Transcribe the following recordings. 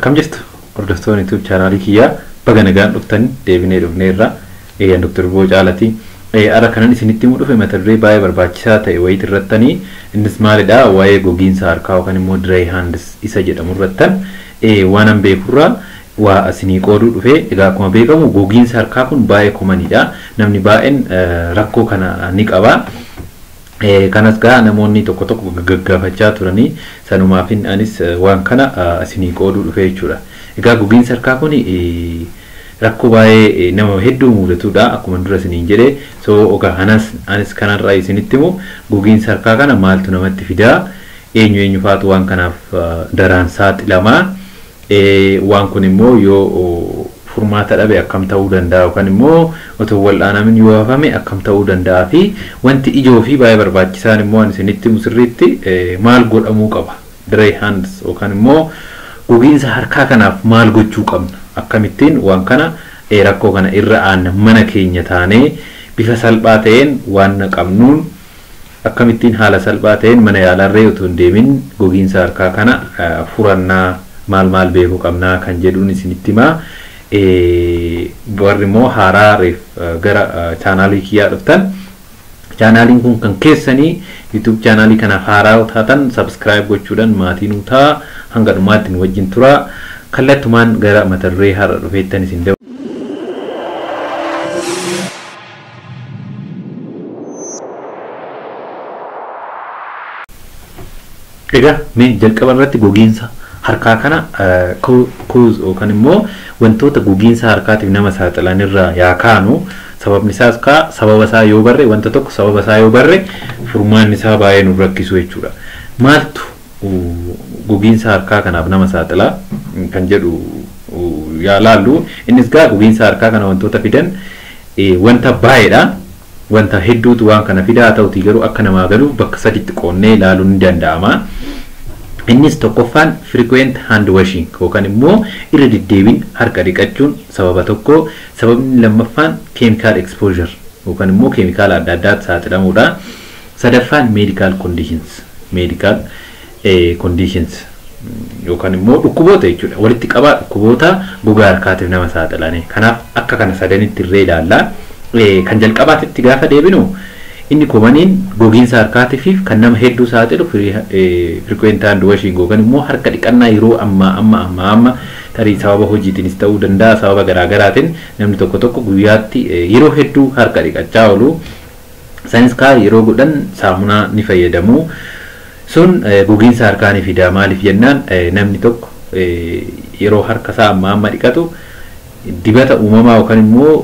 Akkam jirtu hordoftoonni YouTube chaanaalii kiyyaa, baga nagaan dhuftan. Deebinee dhufneerra. Eeyyaan Dr. Boo Caalatii. Har'a kanan isinitti himuu dhufe mata duree baay'ee barbaachisaa ta'e wayii irrattanii. Innis maalidha? Waa'ee gogiinsa harkaa yookaan immoo dry hands isa jedhamu irrattan waan an beekurraa waa isinii qooduu dhufe. Egaa akkuma beekamu gogiinsa harkaa kun baay'ee common iidha. Namni baay'een rakkoo kana ni qaba. Kanas gaa namoonni tokko tokko gaggaafachaa turanii, sanumaafin anis waan kana isinii qooduu dhufe jechuudha. Egaa gogiinsa harkaa kun rakkoo baay'ee nama hedduu mudatudha, akkuma dura isiniin jedhe. So egaa anis kanarraa isinitti himu, gogiinsa harkaa kana maaltu namatti fidaa, eenyu eenyu faatu waan kanaaf daraan saaxilamaa, waan kun immoo yoo furmaata dhabe akkam ta'uu danda'a yookaan immoo otoo wal'aanamin yoo hafame akkam ta'uu danda'a, fi wanti ijoo fi baay'ee barbaachisaan immoo ani isinitti himu sirriitti maal godhamuu qaba, dry hands yookaan immoo gogiinsa harkaa kanaaf maal gochuu qabna, akkamittiin waan kana rakkoo kana irra aanna, mana keenya taanee bifa salphaa ta'een waan qabnuun akkamittiin haala salphaa ta'een mana yaalarree otoo hin deemin gogiinsa harkaa kana furannaa, maal maal beekuu qabnaa kan jedhuun isinitti himaa. Warri immoo haaraa reef gara chaanaalii kiyyaa dhuftan, chaanaaliin kun kan keessanii. YouTube chaanaalii kanaaf haaraa taatan subscribe gochuudhaan maatii nuu ta'a. Hanga dhumaatti nu wajjin tura. Kallattumaan gara mata duree har'a dhufeettan isin dabarsa. Egaa mee jalqaba irratti gogiinsa harkaa kana cause yookaan immoo wantoota gogiinsa harkaatiif nama saaxilan irraa yaa kaanu. Sababni isaas kaa sababa isaa yoo barre, wanta tokko sababa isaa yoo barre, furmaanni isaa baay'ee nu rakkisu jechuudha. Maaltu gogiinsa harkaa kanaaf nama saaxila kan jedhu yaa laallu. Innis gaa gogiinsa harkaa kana wantoota fidan wanta baay'eedha. Wanta hedduutu waan kana fidaa, haa ta'utii garuu akka namaa galuuf bakka saditti qoonnee ilaaluun ni danda'ama. Innis tokkoffaan frequent hand washing yookaan immoo irra deddeebiin harka dhiqachuun sababa tokko. Sababni lammaffaan chemical exposure yookaan immoo keemikaala adda addaatti saaxilamuudha. Sadaffaan medical conditions, medical conditions yookaan immoo dhukkuboota jechuudha. Walitti qabaa dhukkuboota gogaa harkaatiif nama saaxilani. Kanaaf akka kana sadanitti irree ilaalla. Kan jalqabaatitti gaafa deebinu, inni common iin gogiinsa harkaatiif kan nama hedduu saaxilu frequent hand washing yookaan immoo harka dhiqannaa yeroo ammaa amma tarii sababa hojiitiinis ta'uu danda'a, sababa garaagaraatiin namni tokko tokko guyyaatti yeroo hedduu harka dhiqachaa oolu. Isaanis kaa yeroo godhan saamunaa ni fayyadamu. Sun gogiinsa harkaa ni fida. Maaliif jennaan, namni tokko yeroo harka isaa ammaa amma dhiqatu dibata uumamaa yookaan immoo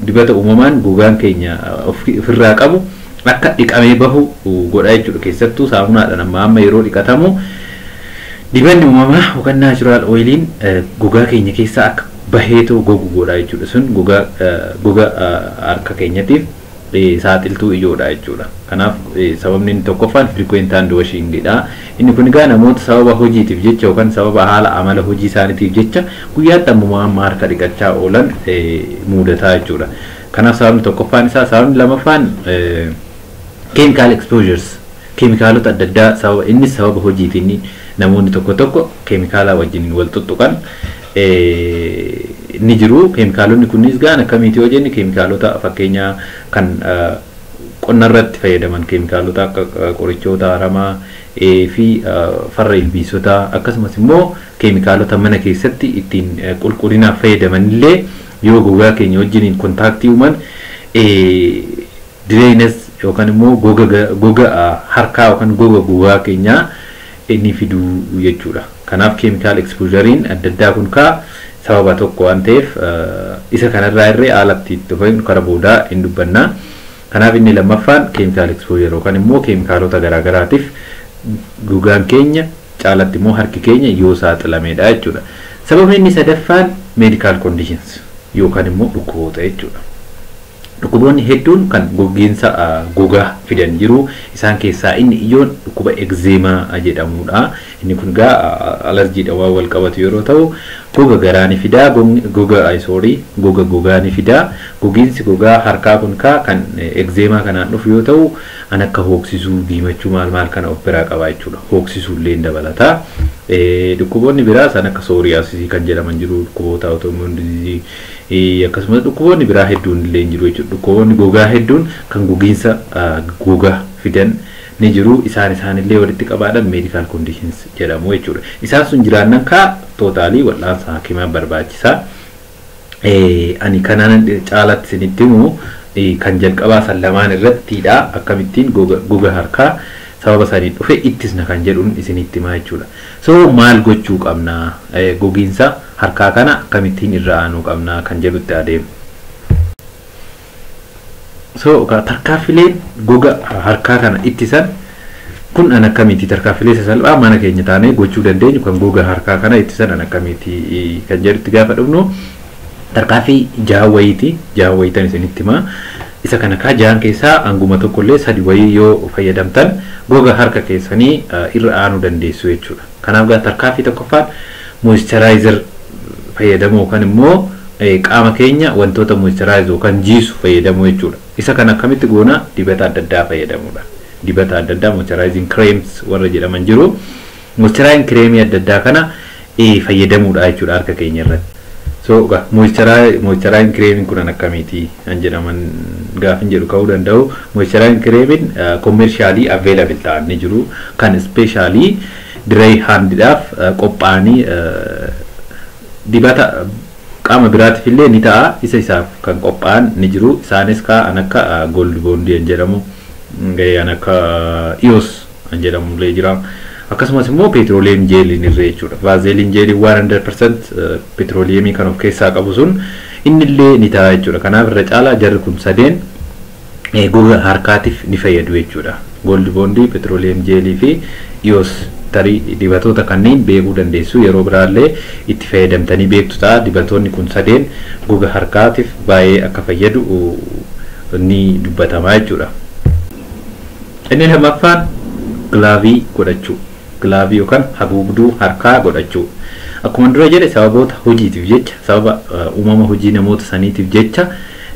dibata uumamaan gogaan keenya ofirraa qabu akka dhiqamee bahu godha jechuudha. Keessattuu saamunaadhaan amma amma yeroo dhiqatamu dibanni uumamaa yookaan natural oil iin gogaa keenya keessaa akka baheetoo gogu godha jechuudha. Sun gogaa goga harka keenyatiif saaxiltuu ijoodha jechuudha. Kanaaf sababni inni tokkoffaan frequent hand washing dha. Inni kun egaa namoota sababa hojiitiif jecha yookaan sababa haala amala hojii isaaniitiif jecha guyyaatti ammuma amma harka dhiqachaa oolan mudataa jechuudha. Kanaaf sababni tokkoffaan isaa. Sababni lammaffaan chemical exposures, keemikaalota adda addaa, sababa innis sababa hojiitiin namoonni tokko tokko keemikaala wajjin wal tuttuqan ni jiru. Keemikaalonni kunis gaan akkamiiti yoo jenne, keemikaalota fakkeenya kan qonna irratti fayyadaman, keemikaalota akka qorichoota haramaa fi farra ilbiisotaa, akkasumas immoo keemikaalota mana keessatti ittiin qulqullinaaf fayyadaman illee yoo gogaa keenya wajjiniin contact ii uuman dryness yookaan immoo goga harkaa yookaan goga gogaa keenyaa inni fiduu jechuudha. Kanaaf chemical exposure iin adda addaa kun kaa sababa tokko waan ta'eef, isa kanarraa irree haala itti dhufan karaa boodaa hin dubbanna. Kanaaf inni lammaffaan chemical exposure yookaan immoo keemikaalota garaagaraatiif gogaan keenya, caalatti immoo harki keenya yoo saaxilamedha jechuudha. Sababni inni sadaffaan medical conditions yookaan immoo dhukkuboota jechuudha. Dhukkuboonni hedduun kan gogiinsa gogaa fidan jiru. Isaan keessaa inni ijoon dhukkuba eczema jedhamudha. Inni kun egaa alarjiidha waan wal qabatu yeroo ta'u, goga garaa ni fidaa, goga, sorry, goga gogaa ni fidaa. Gogiinsi gogaa harkaa kun kaa kan eczema kanaan dhufu yoo ta'u, an akka hooksisuu, diimachuu, maal maal kana of biraa qaba jechuudha. Hooksisuu illee dabalata. Dhukkuboonni biraa isaan akka psoriasis kan jedhaman jiru, dhukkuboota autoimmune disease, akkasumas dhukkuboonni biraa hedduun illee jiru jechuudha. Dhukkuboonni gogaa hedduun kan gogiinsa gogaa fidan ni jiru. Isaanillee walitti qabaadhaan medical conditions jedhamu jechuudha. Isaan sun jiraannan kaa totally wal'aansa hakimaa barbaachisaa. Ani kanaan caalatti isinitti himu kan jalqabaa san lamaan irrattidha, akkamittiin goga harkaa sababa saniin dhufe ittisna kan jedhuun isinitti himaa jechuudha. So maal gochuu qabna, gogiinsa harkaa kana akkamittiin irra aanuu qabna kan jedhutti adeemu. So tarkaanfileen goga harkaa kana ittisan kun an akkamitti, tarkaanfilee sasalphaa mana keenya taanee gochuu dandeenyu kan goga harkaa kana ittisan an akkamitti kan jedhutti gaafa dhufnu, tarkaanfii jaha wayiiti, jaha wayitan isinitti himaa. Isa kana kaa jahan keessaa hanguma tokkollee sadi wayii yoo fayyadamtan goga harka keessanii irra aanuu dandeessu jechuudha. Kanaaf gaa tarkaanfii tokkoffaan moisturizer fayyadamuu yookaan immoo qaama keenya wantoota moisturize yookaan jiisu fayyadamuu jechuudha. Isa kana akkamitti goona? Dibata adda addaa fayyadamuudha. Dibata adda addaa, moisturizing creams warra jedhaman jiru. Moisturizing creamii adda addaa kana fayyadamuudha jechuudha harka keenya irratti. So moisturizing creamiin kun akkamiiti kan jedhaman gaafin jedhu ka'uu danda'u. Moisturizing creamiin commercially available ta'an ni jiru. Kan specially dry handidhaaf qophaa'anii, dibata qaama biraatiif illee ni ta'a, isa isaaf kan qophaa'an ni jiru. Isaanis kaan akka Gold Bond jedhamu, kan akka EOS kan jedhamu illee jira. Akkasumas immoo petroleum jeliin irree jechuudha. Vaseline jeliin 100% petroleumii kan of keessaa qabu sun innillee ni ta'a jechuudha. Kanaaf irra caalaa jarri kun sadeen goga harkaatiif ni fayyadu jechuudha. Gold Bondii, petroleum jelii fi EOS, tarii dibatoota kanneen beekuu dandeessu, yeroo biraallee itti fayyadamtanii beektu ta'a. Dibatoonni kun sadeen goga harkaatiif baay'ee akka fayyadu ni dubbatama jechuudha. Inni lammaffaan gloveii godhachuu. Gloveii yookaan haguugduu harkaa godhachuu. Akkuma dura jedhe, sababoota hojiitiif jecha, sababa uumama hojii namoota saniitiif jecha,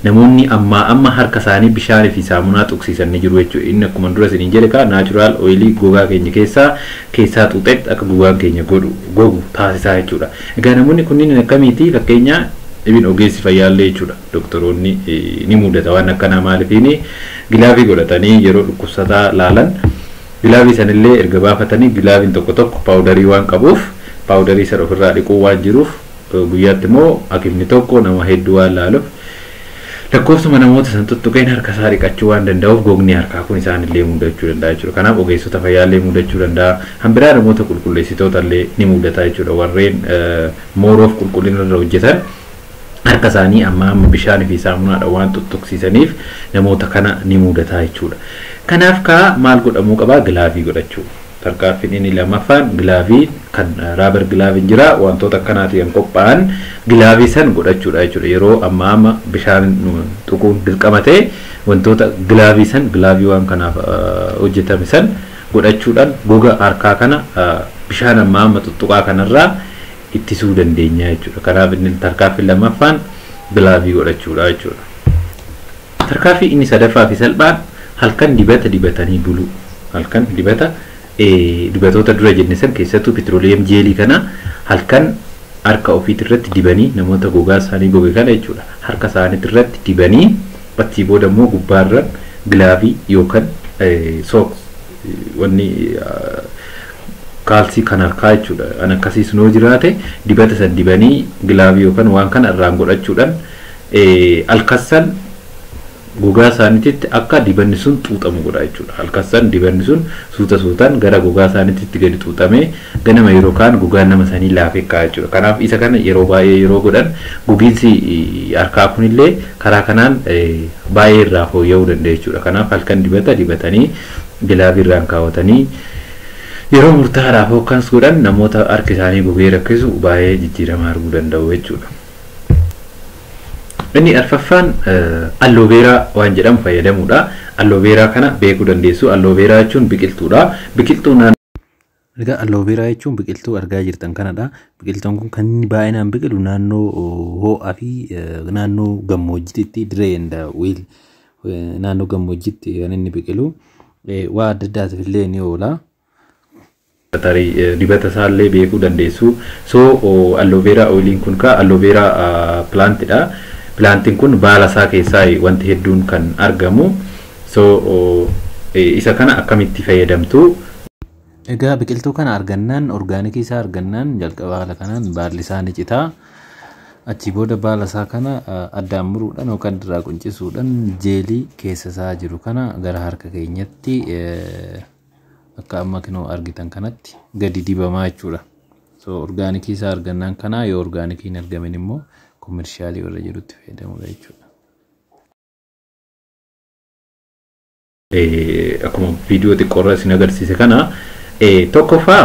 namoonni ammaa amma harka isaanii bishaanii fi saamunaa tuqsiisan ni jiru jechuudha. Inni akkuma dura isiniin jedhe kaa natural oilii gogaa keenya keessaa xuuxetti akka gogaan keenya godhu gogu taasisaa jechuudha. Egaa namoonni kunniin akkamiiti? Fakkeenya ibin ogeessi fayyaallee jechuudha. Doktoroonni ni mudata waan akkanaa. Maaliifiin gloveii godhatanii yeroo dhukkubsataa laalan, gloveii sanillee erga baafatanii gloveiin tokko tokko powderii waan qabuuf, powderii sana ofirraa dhiquu waan jiruuf, guyyaatti immoo hakimni tokko nama hedduu waan laaluuf, lakkoofsuma namoota san tuttuqeen harka isaa dhiqachuu waan danda'uuf, gogni harkaa kun isaanillee mudachuu danda'a jechuudha. Kanaaf ogeessota fayyaallee mudachuu danda'a. Hanbiraa namoota qulqulleessitoota illee ni mudata jechuudha. Warreen mooroof qulqullina irra hojjetan harka isaanii amma amma bishaanii fi saamunaadhaan waan tuttuqsiisaniif namoota kana ni mudata jechuudha. Kanaaf kaa maal godhamuu qabaa? Gloveii godhachuu. Tarkaanfiin inni lammaffaan gloveii kan rubber gloveiin jira, wantoota akkanaatiin kan qophaa'an gloveii san godhachuudha jechuudha. Yeroo amma amma bishaan tuquun dirqama ta'e, wantoota gloveii san, gloveii waan kanaaf hojjetame san godhachuudhaan goga harkaa kana bishaan amma amma tuttuqaa kanarraa ittisuu dandeenya jechuudha. Kanaaf inni tarkaanfiin lammaffaan gloveii godhachuudha jechuudha. Tarkaanfii inni sadaffaa fi salphaan halkan dibata dibatanii buluu. Halkan dibata, dibatoota dura jenne san, keessattuu petroleum jelii kana halkan harka ofiit irratti dibanii, namoota gogaa isaanii goge kana jechuudha. Harka isaaniitti irratti dibanii, achii booda immoo gubbaarra gloveii yookaan socks, wanni kaalsii kan harkaa jechuudha. An akkasiis noo jiraate, dibata san dibanii gloveii yookaan waan kana irraan godhachuudhaan halkassan gogaa isaaniitti akka dibanni sun xuuxamu godha jechuudha. Halkassan dibanni sun suuta suutaan gara gogaa isaaniitti gadi xuuxamee ganama yeroo kaan gogaan nama sanii laafee ka'a jechuudha. Kanaaf isa kana yeroo baay'ee yeroo godhan gogiinsi harkaa kunillee karaa kanaan baay'ee irraa fooyya'uu danda'a jechuudha. Kanaaf halkan dibata dibatanii gloveii irraan kaawwatanii yeroo murtaa'aadhaaf hokkaans godhan, namoota harki isaanii gogee rakkisu baay'ee jijjiirama arguu danda'u jechuudha. Inni arfaffaan aloe vera waan jedhamu fayyadamuudha. Aloe vera kana beekuu dandeessu. Aloe vera jechuun biqiltuudha. Biqiltuu naannoo Egaa aloe vera jechuun biqiltuu argaa jirtan kanadha. Biqiltuun kun kan inni baay'inaan biqilu naannoo ho'aa fi naannoo gammoojjiitti, dry and well, naannoo gammoojjiitti kan inni biqilu. Waa adda addaatiif illee ni oola. Tarii dibata isaallee beekuu dandeessu. So aloe vera oiliin kun ka aloe vera plantidha. Plantiin kun baala isaa keessaa wanti hedduun kan argamu. So isa kana akkamitti fayyadamtu? Egaa biqiltuu kana argannaan, organicii isaa argannaan, jalqaba haala kanaan baalli isaa ni citaa. Achi booda baala isaa kana addaan muruudhaan yookaan irraa quncisuudhaan jelly keessa isaa jiru kana gara harka keenyatti akka amma kinoo argitan kanatti gadi dibamaa jechuudha. So organicii isaa argannaan kana, yoo organicii hin argamin immoo commercialii warra jirutti fayyadamudha jechuudha. Akkuma viidiyoo xiqqoorra isin agarsiise kana, tokkoffaa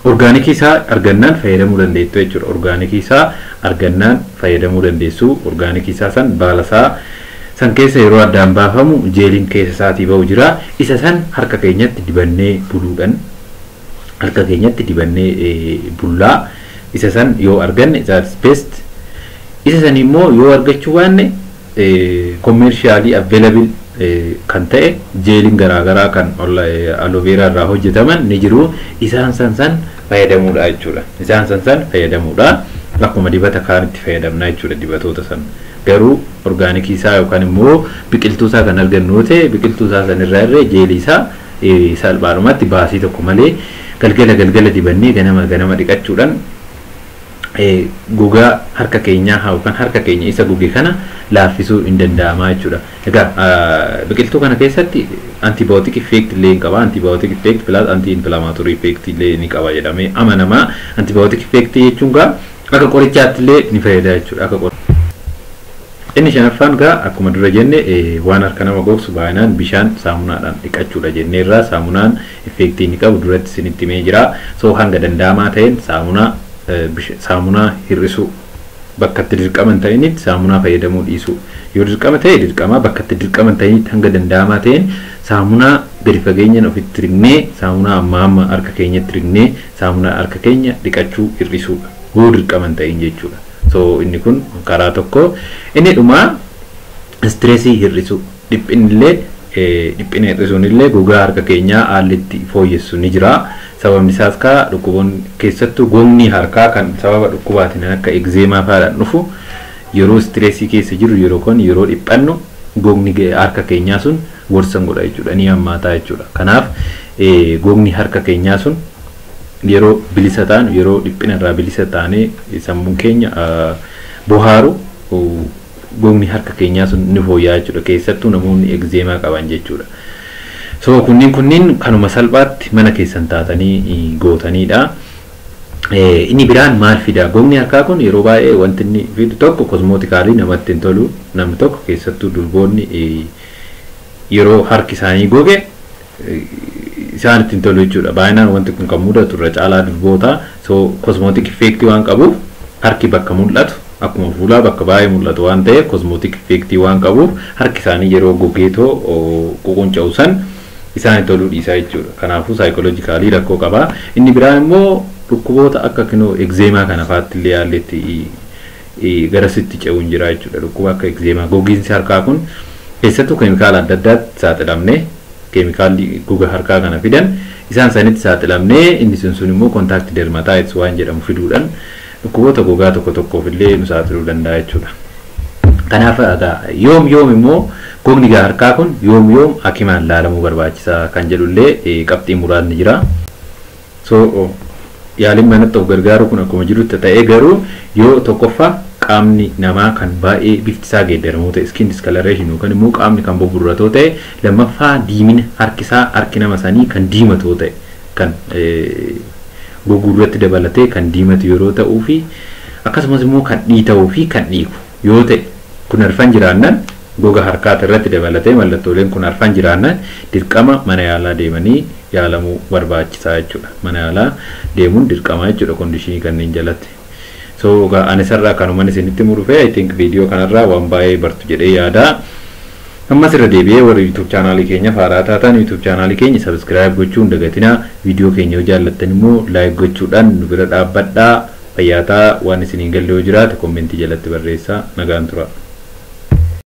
organicii isaa argannaan fayyadamuu dandeettu jechuudha. Organicii isaa argannaan fayyadamuu dandeessu. Organicii isaa san baala isaa san keessa yeroo addaan baafamu jellyn keessa isaatii ba'u jira. Isa san harka keenyatti dibannee buluudhaan, harka keenyatti dibannee bullaa, isa san yoo arganne that's best. Isa san immoo yoo argachuu baanne, commercially available kan ta'e jellyn garaagaraa kan aloe vera irraa hojjetaman ni jiru. Isaan san san fayyadamuudha jechuudha. Isaan san san fayyadamuudha. Akkuma dibata kaanitti fayyadamna jechuudha dibatoota san. Garuu organicii isaa yookaan immoo biqiltuu isaa kan argannu yoo ta'e, biqiltuu isaa san irraa irree jelly isaa salphaadhumatti baasii tokko malee galgala galgala dibannee ganama ganama dhiqachuudhaan gogaa harka keenyaa yookaan harka keenya isa goge kana laaffisuu hin danda'ama jechuudha. Egaa biqiltuu kana keessatti antibiotic effect illee ni qaba. Antibiotic effect plus anti inflammatory effect illee ni qaba jedhamee amanama. Antibiotic effect jechuun gaa akka qorichaatti illee ni fayyada jechuudha. Akka Inni shanaffaan gaa akkuma dura jenne, waan harka nama gogsu baay'inaan bishaan saamunaadhaan dhiqachuudha jenneerra. Saamunaan effectii inni qabu duratti isinitti himee jira. So hanga danda'amaa ta'een saamunaa hir'isuu, bakka itti dirqama hin ta'initti saamunaa fayyadamuu dhiisuu. Yoo dirqama ta'e dirqama, bakka itti dirqama hin ta'initti hanga danda'amaa ta'een saamunaa gadi fageenyaan ofitti rignee, saamunaa amma amma harka keenyatti rignee saamunaa harka keenya dhiqachuu hir'isuudha. Yoo dirqama hin ta'in jechuudha. So inni kun karaa tokko. Inni dhumaa stressii hir'isuu. Dhiphinni dhiphina hir'isuun illee gogaa harka keenyaa haalli itti fooyyessu ni jira. Sababni isaas kaa dhukkuboonni, keessattuu gogni harkaa kan sababa dhukkubaatiin akka eczema fa'aadhaan dhufu, yeroo stressii keessa jiru, yeroo kun yeroo dhiphannu, gogni harka keenyaa sun worsen godha jechuudha, ni hammaataa jechuudha. Kanaaf gogni harka keenyaa sun yeroo bilisa taanu, yeroo dhiphina irraa bilisa taanee sammuun keenya bohaaru, gogni harka keenyaa sun ni fooyya'a jechuudha, keessattuu namoonni eczema qaban jechuudha. So kunniin kanuma salphaatti mana keessan taatanii gootanidha. Inni biraan maal fida? Gogni harkaa kun yeroo baay'ee wanti inni fidu tokko cosmetically namatti hin tolu. Namni tokko, keessattuu durboonni, yeroo harki isaanii goge isaan ittiin tolu jechuudha. Baay'inaan wanti kun kan mudatu irra caalaa durboota. So cosmetic effectii waan qabuuf, harki bakka mul'atu, akkuma fuulaa bakka baay'ee mul'atu waan ta'eef, cosmetic effectii waan qabuuf harki isaanii yeroo gogeetoo ququnca'u san isaan toluu dhiisaa jechuudha. Kanaafuu psychologically rakkoo qaba. Inni biraan immoo dhukkuboota akka kinoo eczema kana fa'aatti illee haalli itti garasitti ce'uun jira jechuudha. Dhukkuba akka eczema, gogiinsi harkaa kun keessattuu keemikaala adda addaatti saaxilamnee, keemikaalli goga harkaa kana fidan isaan sanitti saaxilamnee, inni sun sun immoo contact dermatitis waan jedhamu fiduudhaan dhukkuboota gogaa tokko tokkoof illee nu saaxiluu danda'a jechuudha. Kanaaf yoom yoom immoo gogni harkaa kun yoom yoom hakimaan laalamuu barbaachisaa kan jedhullee qabxii muraasni jira. So yaaliin manatti of gargaaru kun akkuma jirutti ta'ee, garuu yoo tokkoffaa qaamni namaa kan baay'ee bifti isaa geeddaramuu ta'e, skin discoloration, yookaan immoo qaamni kan buburratoo ta'e, lammaffaa diimina harkisaa, harki nama sanii kan diimatoo ta'e, kan goguu irratti dabalatee kan diimatu yeroo ta'uu fi akkasumas immoo kan dhiita'uu fi kan dhiigu yoo ta'e, kun arfan jiraannan, goga harkaati irratti dabalatee mallattooleen kun arfan jiraannan, dirqama mana yaalaa deemanii yaalamuu barbaachisaa jechuudha. Mana yaalaa deemuun dirqama jechuudha conditionii kanneen jalatti. So ani sarraa kanuman isinitti murufee, I think viidiyoo kanarraa waan baay'ee bartu jedhee yaada. Ammas irra deebi'ee warri YouTube channelii keenya haaraa taatan YouTube channelii keenya subscribe gochuun dagatinaa. Viidiyoo keenya yoo jaallattan immoo like gochuudhaan nu bira dhaabbadhaa. Fayyaataa, waan isiniin galle yoo jiraate commentii jalatti barreessaa. Nagaan tura.